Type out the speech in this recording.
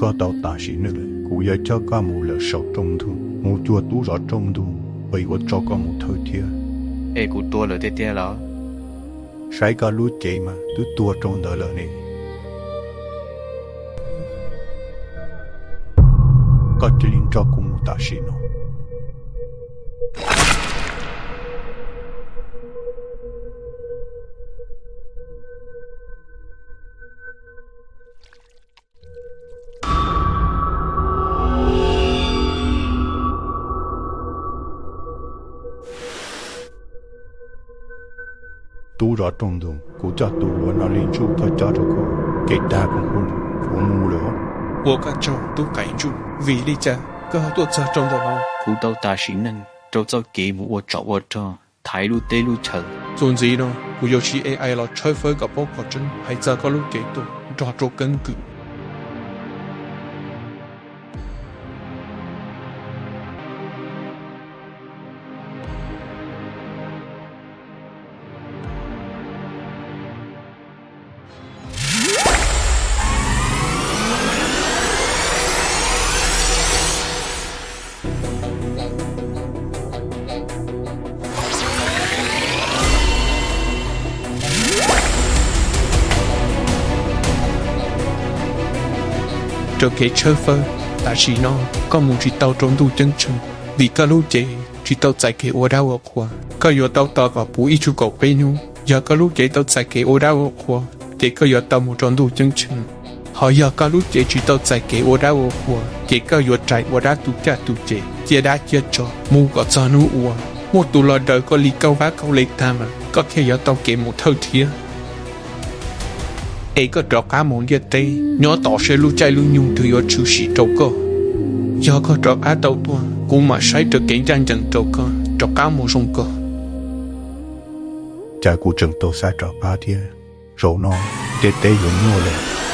Koj tau tas sim neej lawm, kuv yuav coj koj mus lawm saum rooj ntug, mus cuag tub zov rooj ntug, es yuav tso koj mus thawj thiab. Es kuv tuag lawm tiag tiag los? Saib koj lub cev mas twb tuag rau ntawd lawm ne. Koj cia li nrog kuv mus tam sim no. Tub zov rooj ntug, kuv coj tus luav no li ntsuj koj cob rau kuv, ces tag kuv hu lawm, kuv mus lawm. Ua koj tsaug tub qaim ntsuj, vim li cas koj tuaj txog rau ntawm no? Kuv tau tas sim neej rau txoj kev mus ua tsov ua rog thaiv lub teb lub chaw. Txuas ntxiv no kuv yuav siv A I los tshawb fawb kom paub qhov tseeb hais txog koj lub cev tuaj nrog rau keeb kwm. Raws kev tshawb fawb, tam sim no koj mus tsis tau rau ntuj ceeb tsheej, vim koj lub cev tsis tau txais kev ua dab ua qhua. Koj yuav tau tos kom puv ib tsug kaum peb hnub. Yog koj lub cev tau txais kev ua dab ua qhua, ces koj yuav tau mus rau ntuj ceeb tsheej. Ho yog koj lub cev tsis tau txais kev ua dab ua qhua, ces koj yuav rais ua dab tu caj tu ces, ciaj dab ciaj tsov mus kom txog hnub uas muaj tus los daws koj li kaub vab kaub le tag mas koj thiaj yuav tau kev mus thawj thiab. Es koj rov qab mus ntiaj teb, nyob tos saib lub caij lub nyoog twg yuav tshwm sim rau koj. Yog koj rov qab tau tuaj, kuv mam saib raws kev ncaj ncees rau koj rov qab mus zoo kawg. Cas kuv tseem tau xav rov qab thiab. Zaum no ntiaj teb yuav nyuaj lawm.